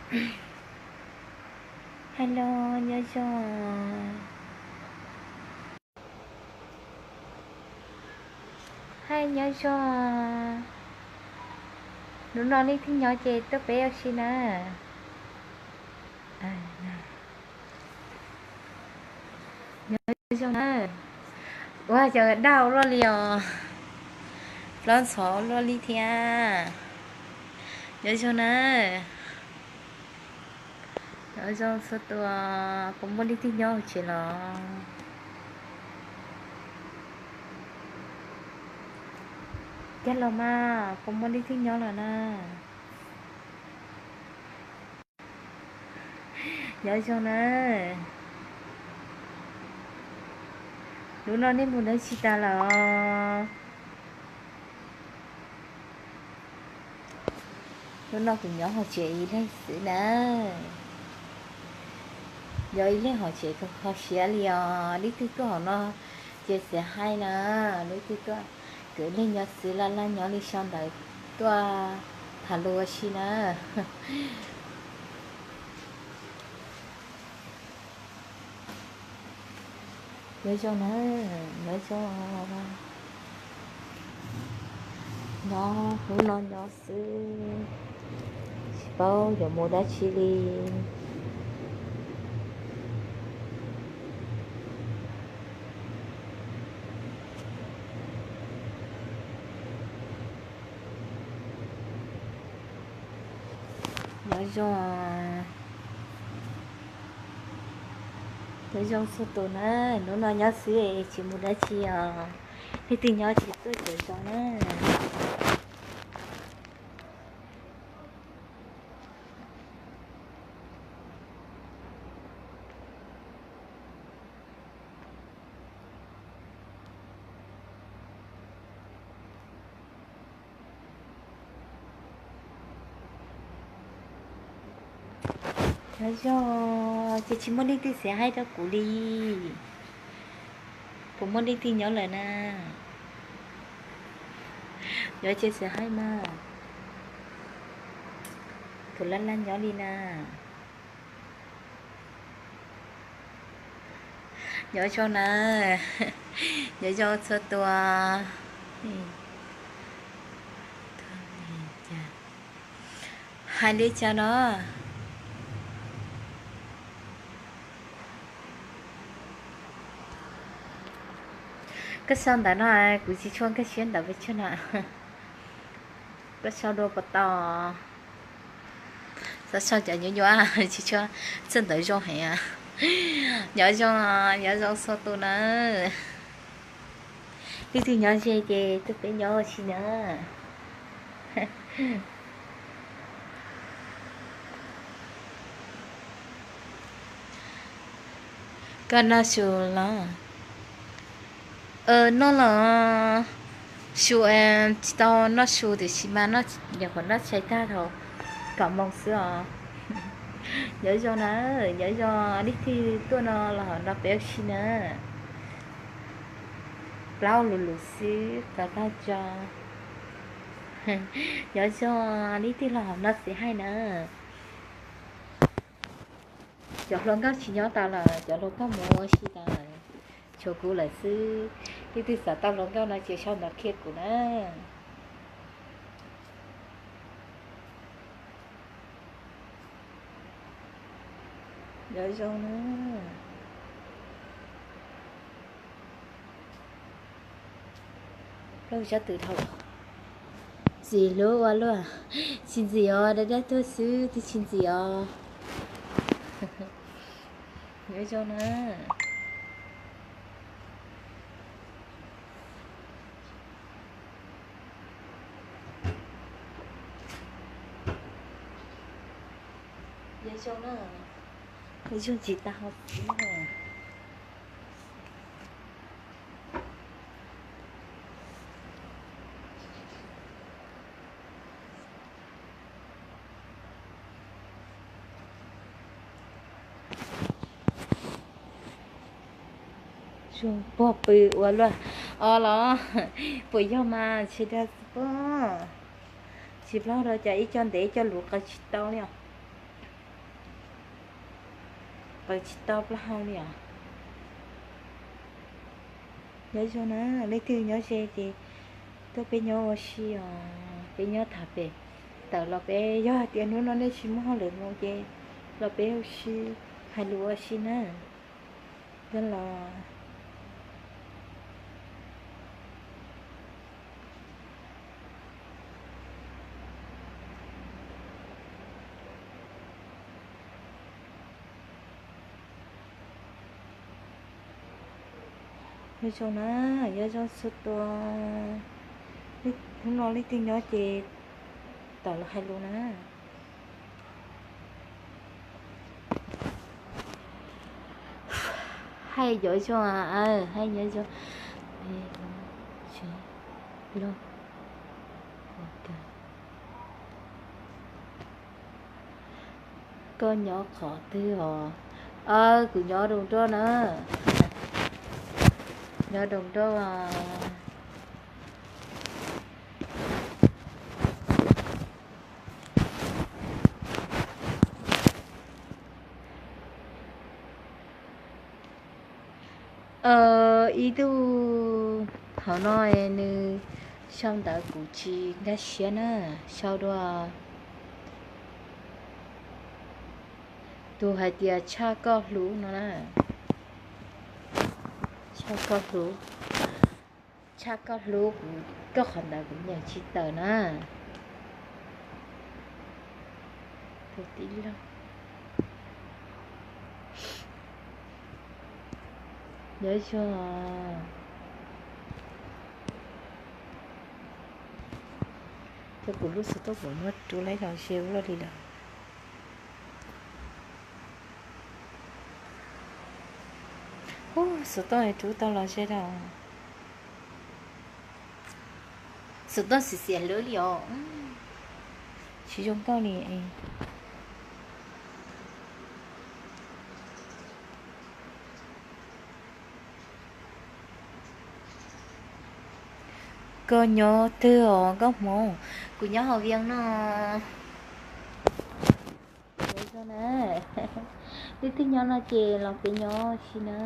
Hello, nyob zoo. Hais nyob zoo. Hnub no leej twg nyob ces tuaj peb ua si na. Nyob zoo na. Ua cas daj ua luaj li os. Plaub ntxhov ua luaj li thiab. Nyob zoo na. Nyob zoo txhua tus, puas muaj leej twg nyob hauv tsev los? Cog lus mas, puas muaj leej twg nyob los na? Nyob zoo na. Hnub no nej mus dab tsi tas lawm? Hnub no kuv nyob hauv tsev ib leeg xwb na. Nyob ib leeg hauv tsev kho siab li os. Leej twg tuaj hauv no ces xav hais na, leej twg tuaj, kuv ib leeg nyob xwb, laj laj nyob li xyoo ntawd, tuaj tham lus ua si na. Nyob zoo na, nyob zoo. Nyob hnub no nyob xwb, tsis paub yuav mus dab tsi li. Nyob zoo, nyob zoo txhua tus na, hnub no nyob xwb tsis mus dab tsi os. Leej twg nyob ces tuaj tsev zoo na. Nyob zoo, ces tsis muaj leej twg xav hais rau kuv li. Puas muaj leej twg nyob lawm na? Nyob ces xav hais mas, kuv laj laj nyob li na. Nyob zoo na, nyob zoo txhua tus. Hais li cas no? Koj sau ntawv no kuv tsis tshua nkag siab ntawv pes tsawg na. Koj sau dua puas tau? Xav sau cov nyuaj nyuaj tsis tshua, txawj ntawv zoo heev. Nyob zoo, nyob zoo txhua tus na. Leej twg nyob ze ces tuaj peb nyob ua si na. Koj noj su los? Noj los, su, tsis tau noj su tiam sis mas noj, nyuam qhuav noj tshais tag thaum kaum moos xwb os. Nyob zoo na, nyob zoo leej twg tuaj no los hauv no peb ua si na. Plaub lus lus xwb tau tag tso. Nyob zoo leej twg los hauv no xwb hais na. Cov hluas nkauj tsis nyob tas lawm, cov hluas nkauj mus ua si tas lawm, tshuav kuv lawm xwb. Leej twg xav tau hluas nkauj no ces sau ntawv qhia kuv na. Nyob zoo na. Plaub sab twm dhau. Ntxim hlub ua luaj. Tsis ntxim os, dab dab tuag xwb twb tsis ntxim os. Nyob zoo na. Nyob zoo na. Nyob zoo tsis tas ho xwb na. Zoo pog pw ua luaj os los, puas yog mas tsis dag xwb pob. Tsis plaub rau cas ib co ntev ib co luv qaws tsis tau li os. Plaws tsis tau plaub hau li os. Nyob zoo na, leej twg nyob ze ces tuaj peb nyob ua si os, peb nyob tham pem. Tawm los peb, yog hais tias hnub no nej tsis muaj hauj lwm mus ces los peb ua si, hais lus ua si na. Yog los Nyob zoo na, nyob zoo txhua tus. Hnub no leej twg nyob ces tawm los hais lus na. Hais nyob zoo, hais nyob zoo. Koj nyob qhov twg os? Aw, kuv nyob Doos Nroj na. Nyob Doos Nroj. Ib tug hauv no nws sau ntawv kuv tsis nkag siab na, sau dua tus hais tias tshaj koj hlub no na. Tshaj koj hlub, tshaj koj hlub kuv, koj qhov ntawd kuv nyeem tsis tawm na. Tus tij laug, nyob zoo. Cov kuv lub xov tooj kuv muab rub laib los ze ua luaj li lawm. Ub, xov tooj rub tau los ze da. Xov tooj xiv xiav lawv li os. Tsis zoo nkauj li. Koj nyob twg os nkauj Hmoob? Kuv nyob hauv Vias no. Nyob zoo na. Leej twg nyob no ces los peb nyob si na.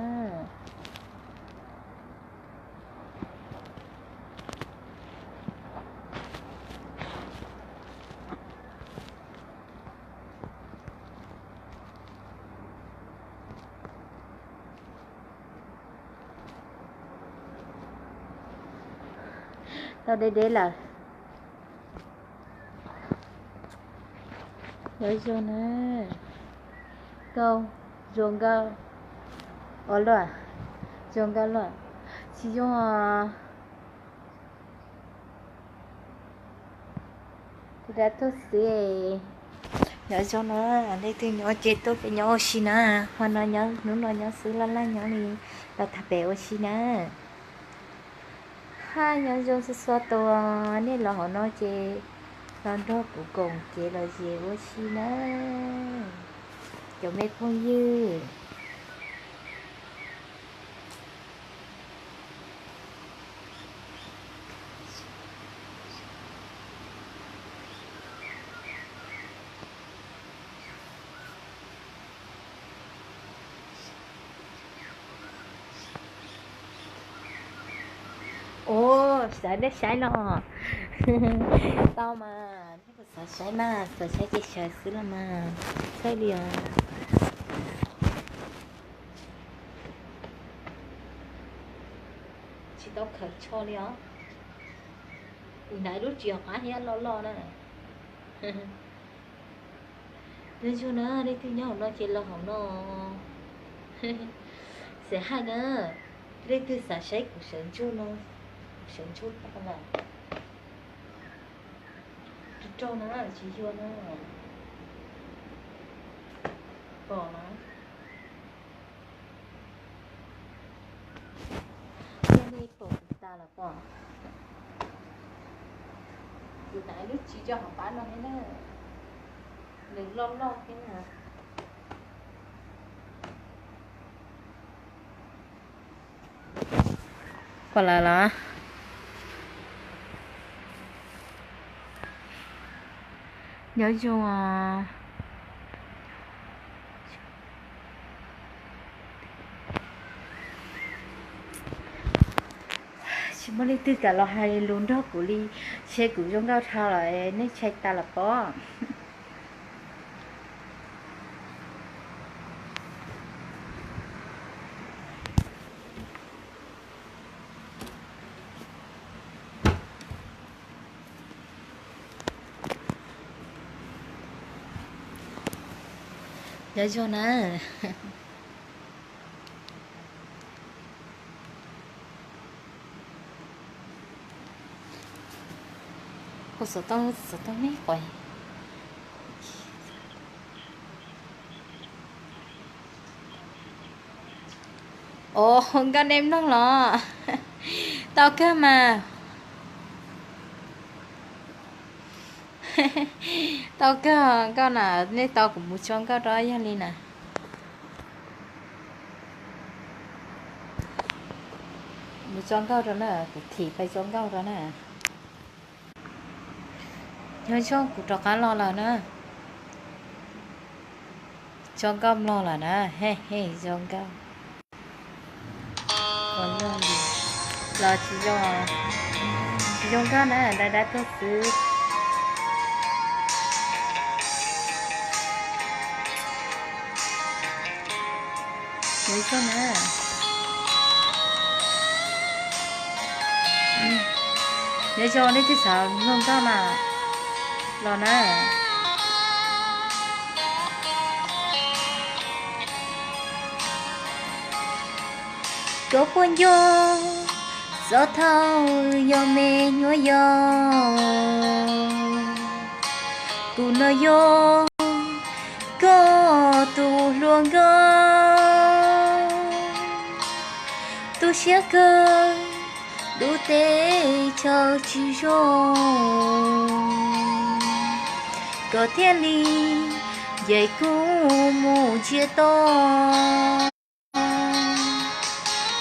Tau deb deb lawm. Nyob zoo na. Koj zoo nkauj os luaj? Zoo nkauj luaj? Tsis zoo os. Tus dab tuaj xwb. Nyob zoo na, leej twg nyob ces tuaj peb nyob ua si na. Ho no nyob, hnub no nyob xwb laj laj nyob li, los tham pem ua si na. Haj nyob zoo txhua txhua tus, nej los hauv no ces los nrog kuv koom kev lom zem ua si na, cov me phooj ywg. Ua, sawv nej saib los. Tau mas, nej puas xav saib mas, xav saib ces sawv xwb los mas. Txhawj li os. Tsis tau khaws tsho li os. Kuv hnav lub tsis hauv qab thiab loj loj na. Nyob zoo na, leej twg nyob hauv no ces los hauv no. Xav hais na, leej twg xav saib kuv sawv ntsuag no, kuv sawv ntsuag tau lawm. Rog rog na, tsis yuag na. Pom na. Yog nej pom kuv tas los pom. Kuv hnav lub tsis rau hauv qab no thiab na. Nws loj loj thiab na. Pom lawm los? Nyob zoo os. Muaj leej twg kam los hais lus nrog kuv li, ntshe kuv zoo nkauj dhau lawm nej ntshai tas los pob. Nyob zoo na. Kuv xov tooj, xov tooj me quav. Ov, nkauj nej mloog los? Tau kawg mas. Tau kawg nkauj na, nej tau kuv mus tso nkauj rau yog li na. Mus tso nkauj rau na, kuv thim pais tso nkauj rau na. Nyob zoo, kuv rov qab los lawm na. Tso nkauj mlog lawm na, he he, zoo nkauj. Los tsis zoo, tsis zoo nkauj na, dab dab tuaj xwb. Nyob zoo na. Nyob zoo nej tij xav mloog nkauj mas los na. Koj puas nco txoj thaum yog me nyuam yaus, kuv no yog koj tus hluas nkauj, tu siab kawg lub teb chaws tsis zoo, koj thiaj li nce kuv mus ntsiag to.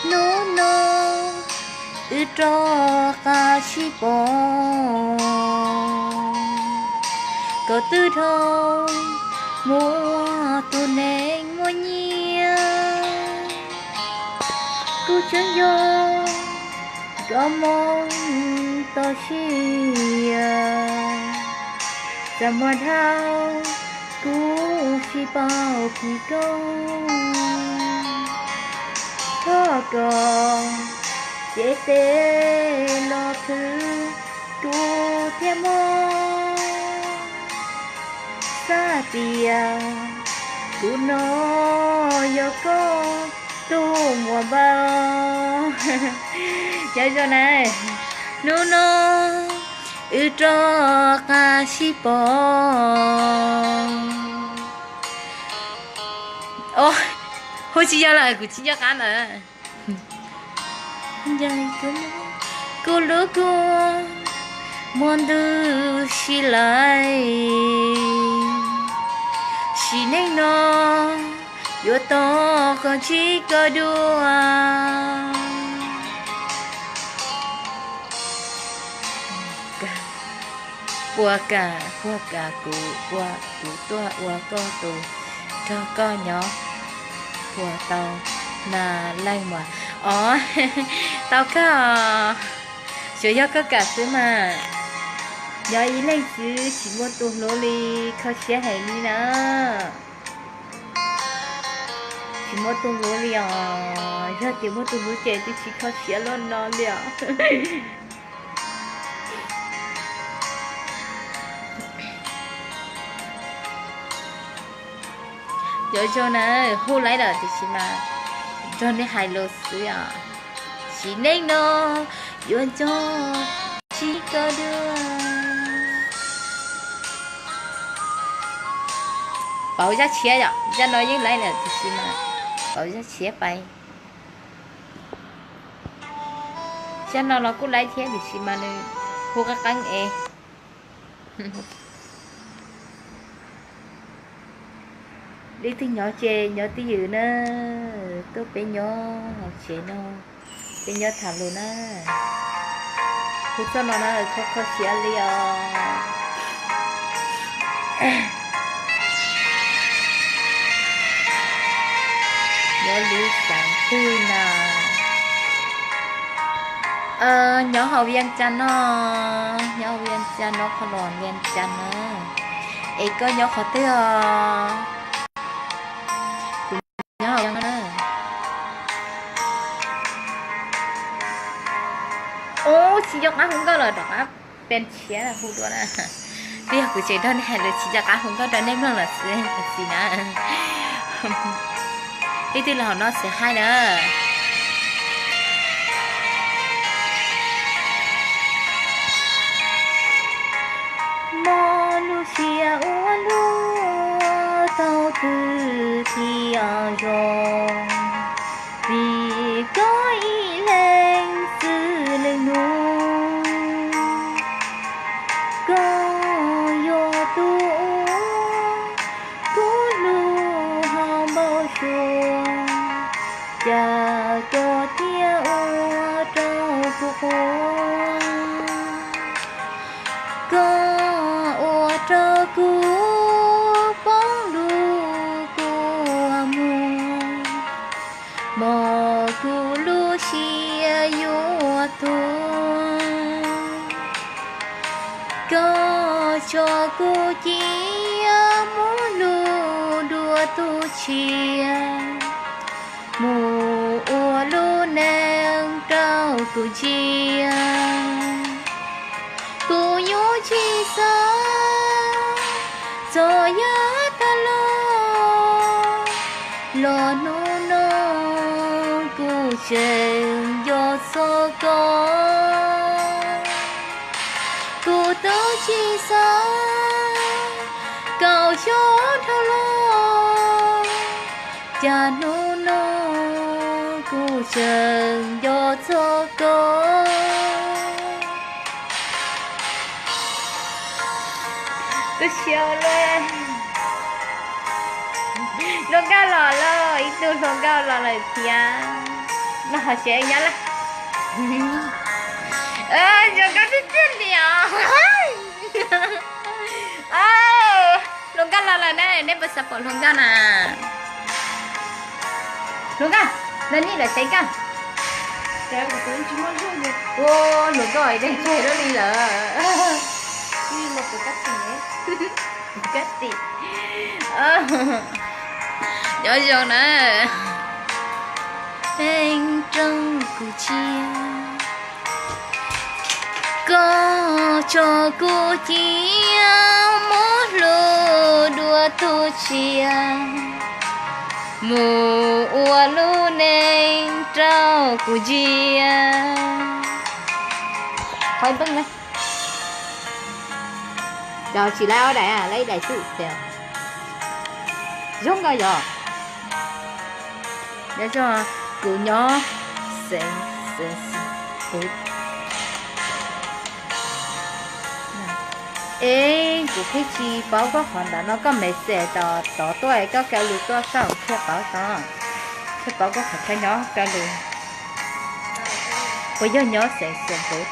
Hnub no wb rov qab sib pom, koj twb dhau mus ua tus neeg muaj nyiaj. Kuv tseem nco koj moo toj siab, txaj muag dhau kuv sib pauv phim koj. Thov koj cev tes los thwm kuv thiab mog, xav tias kuv no yog koj tus muam npaum. Nyob zoo na. Hnub no wb rov qab sib pom. Os, hu tsis yog lawm, kuv tsis nco qab lawm. Kuv lub kua muag ntws si lawm, sim neej no yuav tau koj ntsib koj dua. Puas kam, puas kam kuv ua, kuv tuaj ua koj tus, nrog koj nyob puas tau na leej muam? Os, tau kawg os, tsuas yog koj kam xwb mas. Nyob ib leeg xwb tsis muaj tus hlub li, kho siab heev li na. Tsis muaj tus hlub li os, yog tias muaj tus hlub ces twb tsis kho siab luaj no li os. Nyob zoo na, hu laib lawm tiam sis mas nrog nej hais lus xwb os. Sim neej no yuav nco tsis koj dua. Pauv zaj tshiab yom, zaj no yeej laib lawm tiam sis mas pauv zaj tshiab pais. Zaj no los kuj laib thiab tiam sis mas nws hu qeeb qeeb es. Leej twg nyob ces nyob twj ywm na, tuaj peb nyob hauv tsev no, peb nyob tham lus na. Hu txoj no na, kho kho siab li os. Nyob lub xeev twg na? Nyob hauv Vias Cas no, nyob hauv Vias Cas no, qhov los Vias Cas na. Es koj nyob qhov twg os? Kuv nyob hauv Vias Cas no. Ub, tsis nco qab hu nkauj los rov qab pe tshiab hu dua na. Twb yog kuv tseem nrog nej hais lus tsis nco qab hu nkauj rau nej mloog los xwb, tam sim na. Leej twg los hauv no xav hais na. Mob lub siab ua luaj tau twg thiaj zoo, vim koj ib leeg xwb lwm hnub. Koj yog tus uas kuv hlub ho npau suav, cas koj thiaj ua rau kuv quaj. Koj ua rau kuv poob lub kua muag, mos kuv lub siab yuav tuag. Koj tso kuv cia mus hlub dua tus tshiab, mus ua lub neej rau kuv ntsia. Kuv yuav tsis xav txog yav tag los, los hnub no kuv tseem nco txog koj. Kuv twb tsis xav kaum xyoo dhau los, cas hnub no kuv tseem nco txog koj. Tu siab ua luaj. Hluas nkauj los lawm, ib tug hluas nkauj los lawm thiab. No ho siab nyob lawm. Hluas nkauj tiag tiag li os. Hluas nkauj los lawm na, nej puas xav pom hluas nkauj na? Hluas nkauj, los nej los saib koj. Ua, hluas nkauj dej tseg lub li lawm. Kab tim. Nyob zoo na. Eej rau kuv tsiaj, koj tso kuv cia mus hlub dua tus tshiab, mus ua lub neej rau kuv ntsia. Qhov npleej na. Yog tsis laib ob daim, laib ib daim xwb tiag. Zoo nkauj yog. Nyob zoo, kuv nyob xeev, xeev, xeev kuv. Es kuv pheej tsis paub koj qhov ntawd no, koj message tod tod tuaj es koj kaw lus tuaj saib thiaj paub tod. Thiaj paub koj qhov chaw nyob kaw lus. Puas yog nyob xeev xeev kuv?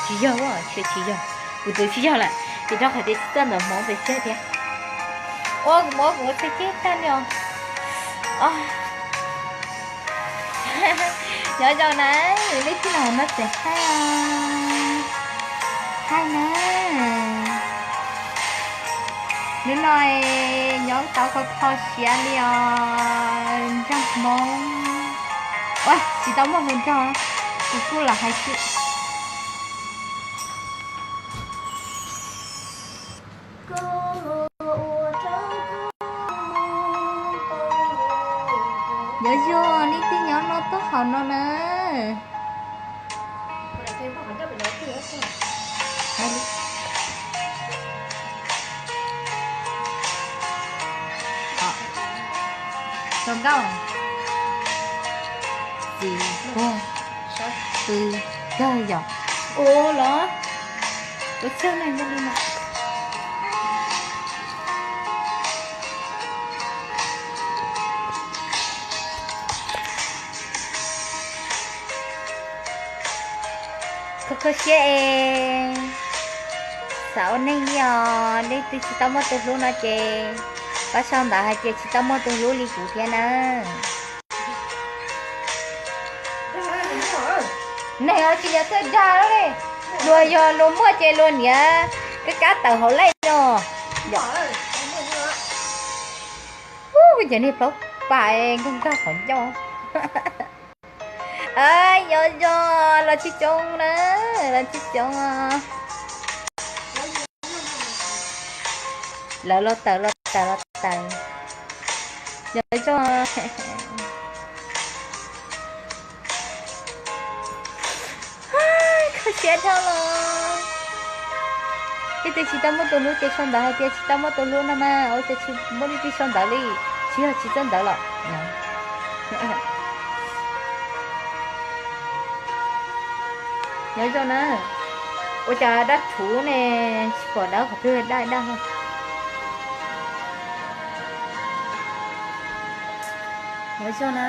Tsis yog, tsis yog. Kuv twv tsis yog lawm, vim rau qhov tias tsis txawj ntawv Hmoob pes tsawg thiab. Ua kuv muab kuv txhais ceg tag li os. Nyob zoo na, leej twg los no txawm hais, hais na. Hnub no nyob tau kho kho siab li os nraug Hmoob. Ua tsis tau muaj hluas nraug, kuv kuj los hais xwb. Nyob zoo, leej twg nyob no tuaj hauv no na. Hluas nkauj, txiv puag, pw kawg yom. Ua los, ua txog na, nyob li no. Kho kho siab es xav ua neej li os, leej twg tsis tau muaj tus hlub no ces pab sau ntawv hais tias tsis tau muaj tus hlub li kuv thiab na. Neeg tsis yog txawj dag li, luag yog luag muaj ces luag niam kab kab tawm hauv lej no. Ub, cov niag plaub pam nkag nkag qhov ncauj. Nyob zoo, los tsis coob na, los tsis coob. Lawv los tawm los tawm los tawm. Nyob zoo. Kho siab dhau los. Leej twg tsis tau muaj tus hlub ces sau ntawv hais tias tsis tau muaj tus hlub no mas ua cas tsis muaj leej twg sau ntawv li, tsis yog tsis txawj ntawv los. Nyob zoo na. Ua cas dab rhuv ne, tsis pom dawb qhov twg daj daj. Nyob zoo na.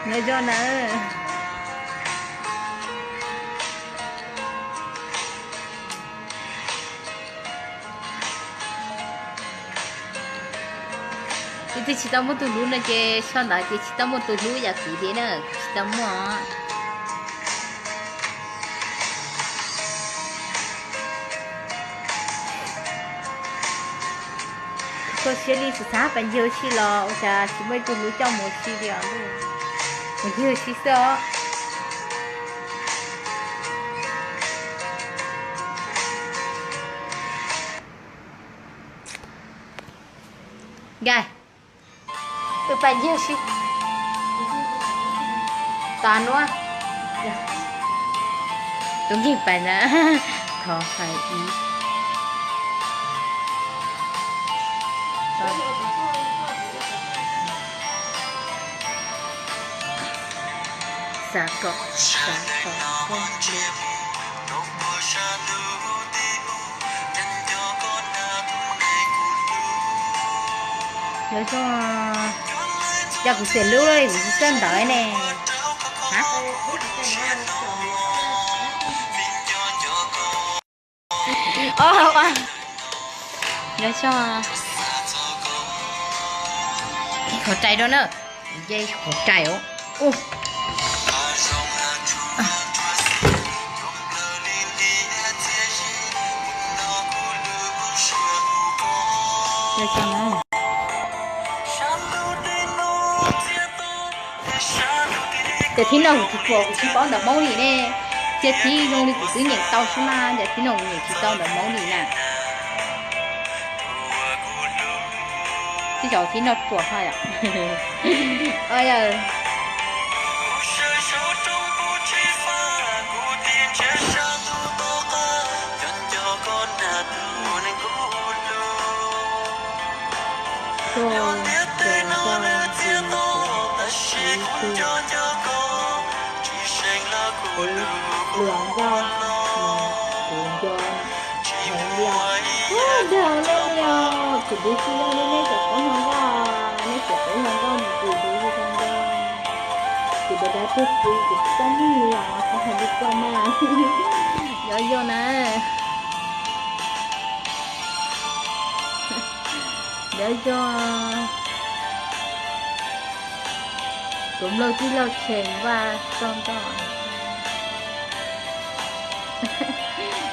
Nyob zoo na. Leej twg tsis tau muaj tus hlub no ces sau ntawv tias tsis tau muaj tus hlub yam kuv tiag na, kuv tsis tau muaj. Kho siab li, xav xav pas ncig ua si los ua cas tsis muaj ib tug hlub coj mus ua si li os. Mus ncig ua si xwb os. Nkais, wb pas ncig ua si. Tas nuav. Tus nkig pas na. Thov hais ib. Xav kom, xav kom koj ntsia. Nyob zoo, yog kuv xiam hlub li kuv tsis txawj ntawv ne. Nyob zoo, qhov rais rau na, nce qhov rais os. Ces thib no kuv tsis pom, kuv tsis paub ntawv Hmoob li ne. Ces thib zoo li kuv twb nyeem tau xwb mas, ces thib no kuv nyeem tsis tau ntawv Hmoob li na. Tib cov thib no ruam ha yom. Luag nkauj, kuv nco, heev li os. Ub, dag loj li os, kuv twb tsis yog li nej cov qub hluas nkauj, nej cov qub hluas nkauj mus kuv twb zoo zoo nkauj. Kuv dab dab tug txiv kuv txaj muag li os, qhov hais li koj mas. Nyob zoo na. Nyob zoo. Kuv mloog tij laug Tsheej Vaj txog ntoj.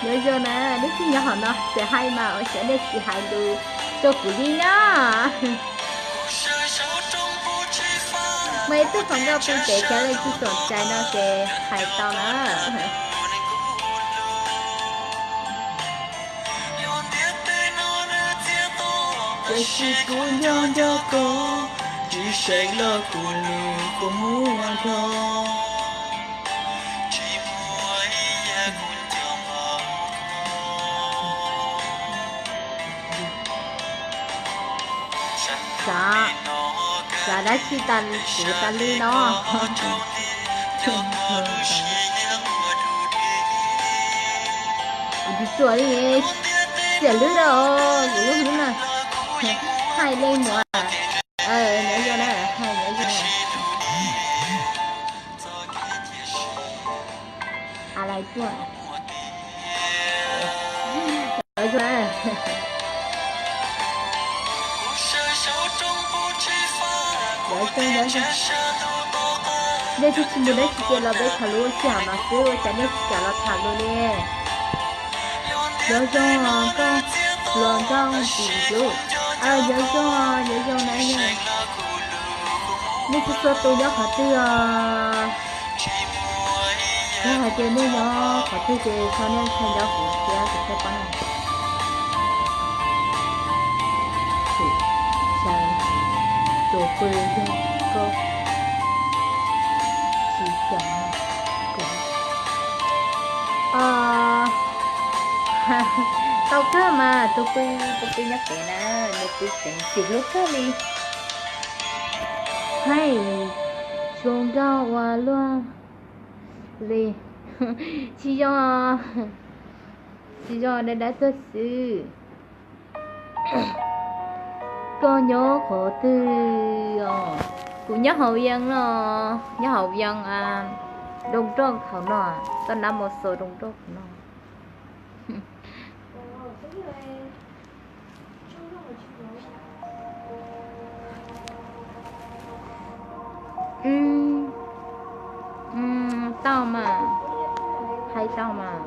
Nyob zoo na, nej tsis nyob hauv no xav hais mas ua cas nej tsis hais lus rau kuv li na. Muaj ib tug hluas nkauj pw pem cov leej tsis txaus ntshai no ces hais tau na. Tiam sis kuv nco nco koj, tsis seev los kuv lub kua muag nrog. Tsis muaj ib yam kuv nco npaum koj. Xav, xav dab tsi tas kuv tas li no. Kuv tsis tsuam li, xiam lub rau kuv lub hlwb na. Hais li muam, nyob zoo na, hais nyob zoo. A lais tuaj. Nyob zoo na. Nyob zoo, nej twb tsis muaj dab tsi ces los peb tham lus ua si mas xwb, ua cas nej tsis kam los tham lus li? Nyob zoo koj, hluas nkauj tim ntsuv. Nyob zoo, nyob zoo na. Nej txhua txhua tus nyob qhov twg os? Yog hais tias nej nyob qhov twg ces txhob nej txhob nyob kuv thiab kuv thiaj pab nej. Tus pw yog koj, tsis cas kuv. Tau kawg mas tus pw, tus pw nyob pem na, nws pw pem txiv hlub kawg li. Hais zoo nkauj ua luaj li. Tsis yog, tsis yog dab dab tuag xwb. Koj nyob qhov twg os? Kuv nyob hauv Vias no, nyob hauv Vias, Doo Roj hauv no, toj nab mus xaus Doo Roj hauv no. Tau mas, hais tau mas.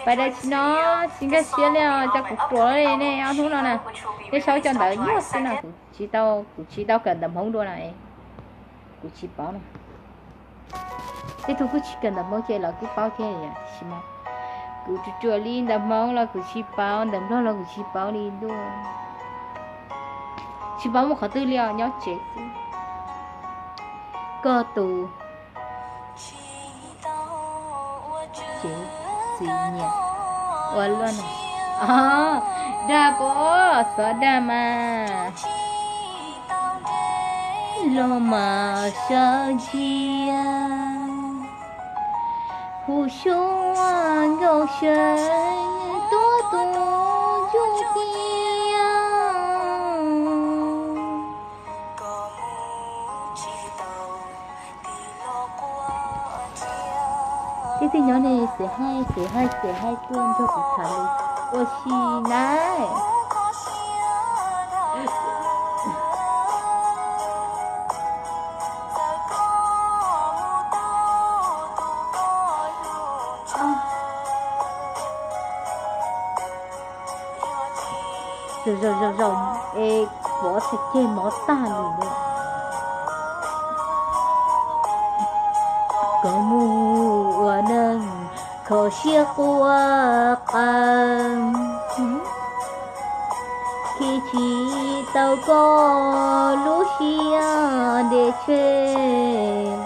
Pais dab tsi no, tsis nkag siab li os, cov kuv ruam li nej ob hnub no na. Nej sau cov ntawv nyuaj xwb no, kuv tsis tau, kuv tsis tau kawm ntawv Hmoob dua na. Kuv tsis paub no. Tej tug kuj tsis kawm ntawv Hmoob ces lawv kuj paub thiab, tiam sis mas kuv ruam ruam li, ntawv Hmoob los kuv tsis paub, ntawv Nplog los kuv tsis paub li ntuj. Tsis paub mus qhov twg li os, nyob tsev xwb. Koj tus tsev txiv niam ua luaj no. Dag pom xov dag mas los mas sawv ntsia, hu xyuas nkauj sawv tuaj tus ntsuj cia. Tej tij nyob ne, xiam haij xiam haij xiam haij tuaj nrog kuv tham lus ua si na. Zaum zaum zaum es pov txhais ceg mov tag li lawm. Koj mus ua neeg kho siab quaj qas, khi tsis tau koj lub siab ntev tseg.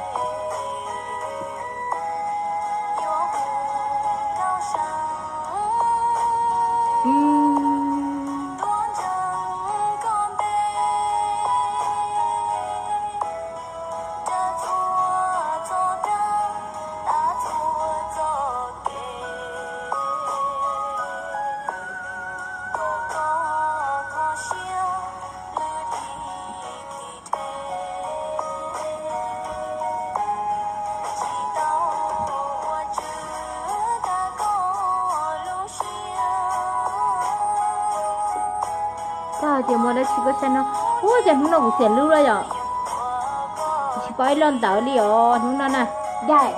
Koj hais tias muaj dab tsi koj saib no. Ua cas hnub no kuv xiam lub lawm yom? Kuv tsis paub ib lo ntawv li os hnub no na. Daim,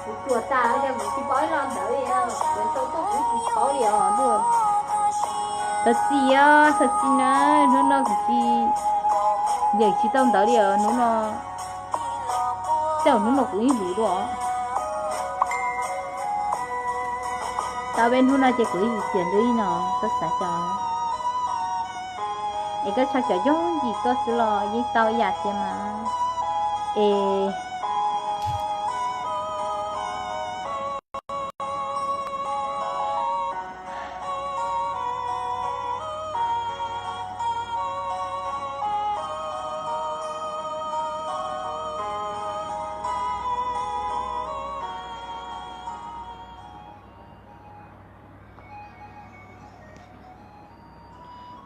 kuv tuag tas ces kuv tsis paub ib lo ntawv li, kuv tau tuaj kuv tsis paub li os. Xav txim os, xav txim na, hnub no kuv tsis, yeem tsis tau ntawv li os hnub no. Tej zaum hnub no kuv yeej luv dua. Tau peb hnub no ces kuv yeej txiav ntu ib no, koj xav cas? Es koj tso cov yoog yim koj xwb los yeej tau ib yam thiab mas. Es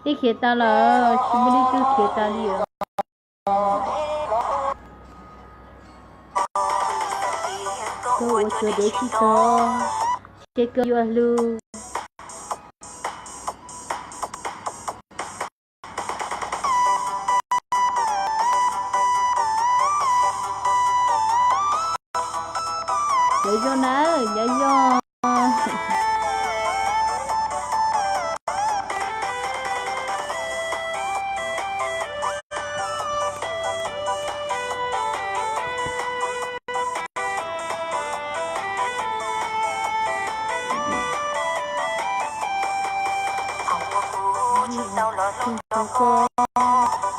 Ib khiav tas lawm, tsis muaj leej twg khiav tas li os. Koj ua tsuas dev tsis txog, ces koj yuav hlub. Nyob zoo na, nyob zoo.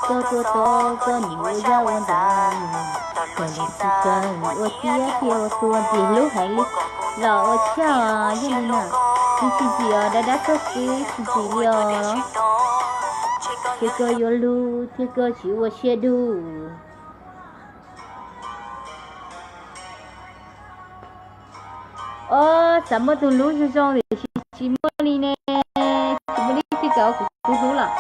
Koj tuaj tod koj nim ua yaj ua ntawd, koj nim tsis kawg ua tiab thiaj ua tua ntxim hlub heev li. Los ua tsaug yog li na, tsis txim os, dab dab txog xwb tsis txim li os. Ces koj yuav hlub thiab koj tsis ua siab dub. Os, xav muaj tus hlub zoo zoo tiam sis tsis muaj li ne, tsis muaj leej twg kam ua kuv tus hlub lawm.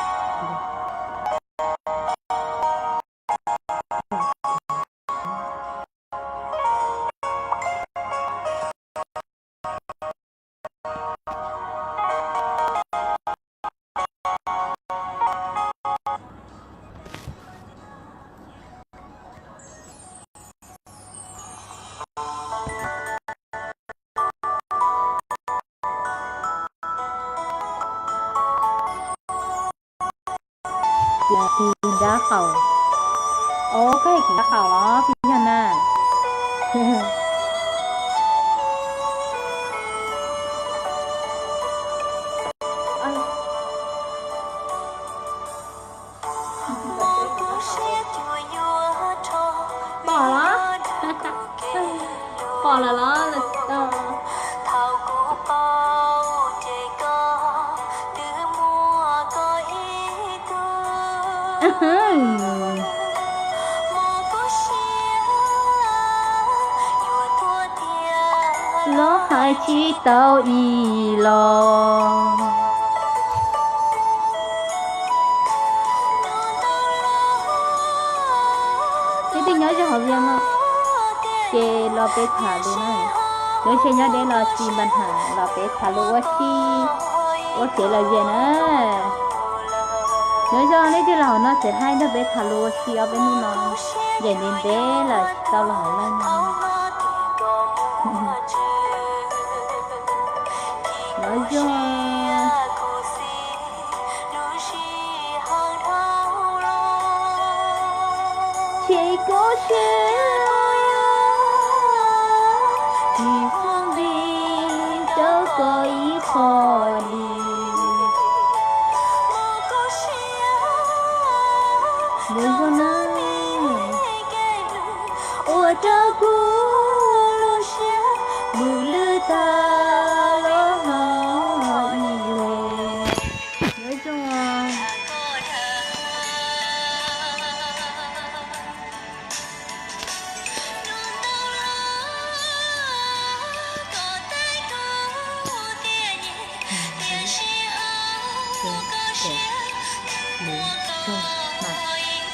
tis nrab qaum. Os, koj hais tis nrab qaum los peb yog na. Pom los? Pom lawm los? Los hais tsis tau ib los. Ces twb nyob ze hauv Vias no, ces los peb tham lus na. Lub tsheb nyob deb los tsis npa ham, los peb tham lus ua si, ua kev lom zem na. Nyob zoo nej cov laus hauv no tseem hais nrog peb tham lus ua si ob peb hnub no, ncaim ntev ntev lawm tsis tau los hauv no. Nyob zoo. Tsis koj siab, tsis muaj nqis rau koj ib qho li. Nyob zoo na. Ua rau kuv lub siab mus lwj tag los ho ib leeg. Nyob zoo.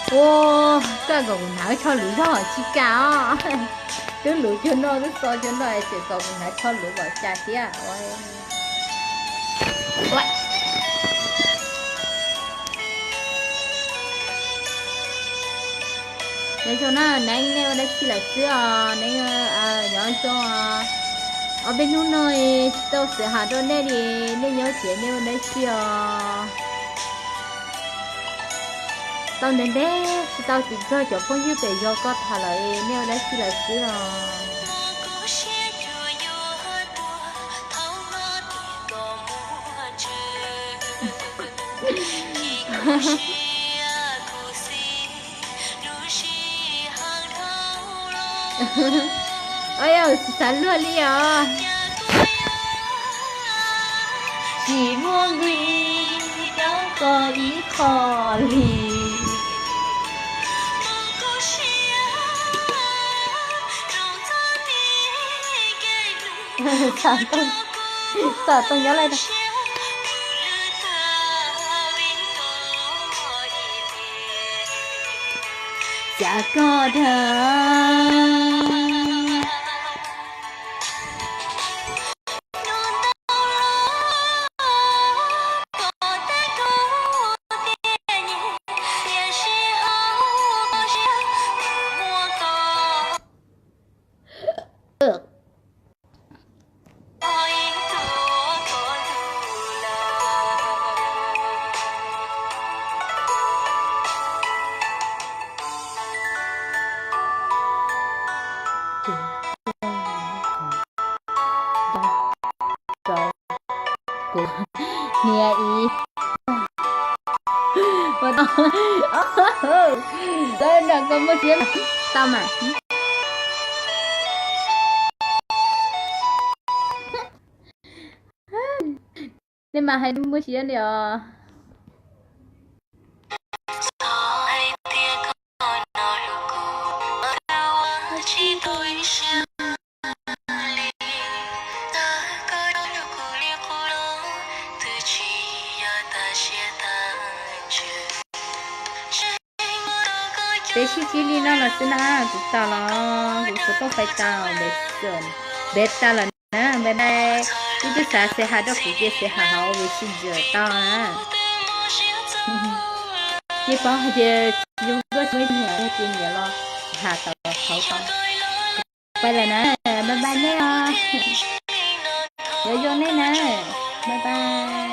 Ua, koj kom kuv hnav tsho luv zog tsis kam os. Twb luv cuag no, twb xo cuag no es tseem kom kuv hnav tsho luv kom cas thiab. Nyob zoo na, nej ua dab tsi lawm xwb os, nej nyob zoo os. Ob peb hnub no tsis tau xav has rau nej li, nej nyob tsev nej ua dab tsi os? Tau ntev ntev tsis tau tim txog cov phooj ywg pem zos koj tham lawm, nej ua dab tsi lawm xwb os? Ua yog xav luag li os. Tsis muaj nqis rau koj ib qho li. Xov tooj nyob lawm. Xav koj dhau. Kuv hnia ib. Lawv nram koj muaj siab tau mas. Nej mas hais muaj siab li os. Peb sib ntsib li no los xwb na, kuv tau los kuv xov tooj fais tau, npev tau lawm na, bye bye. Twb twb xav xav has rau kuv ces xav has hauv Messenger tau na. Ces paub hais tias tsis zoo dua tsis muaj ib tug niam, yog tias niam los has tau hauv tau. Pais lawm na, bye bye nej os. Nyob zoo nej na, bye bye.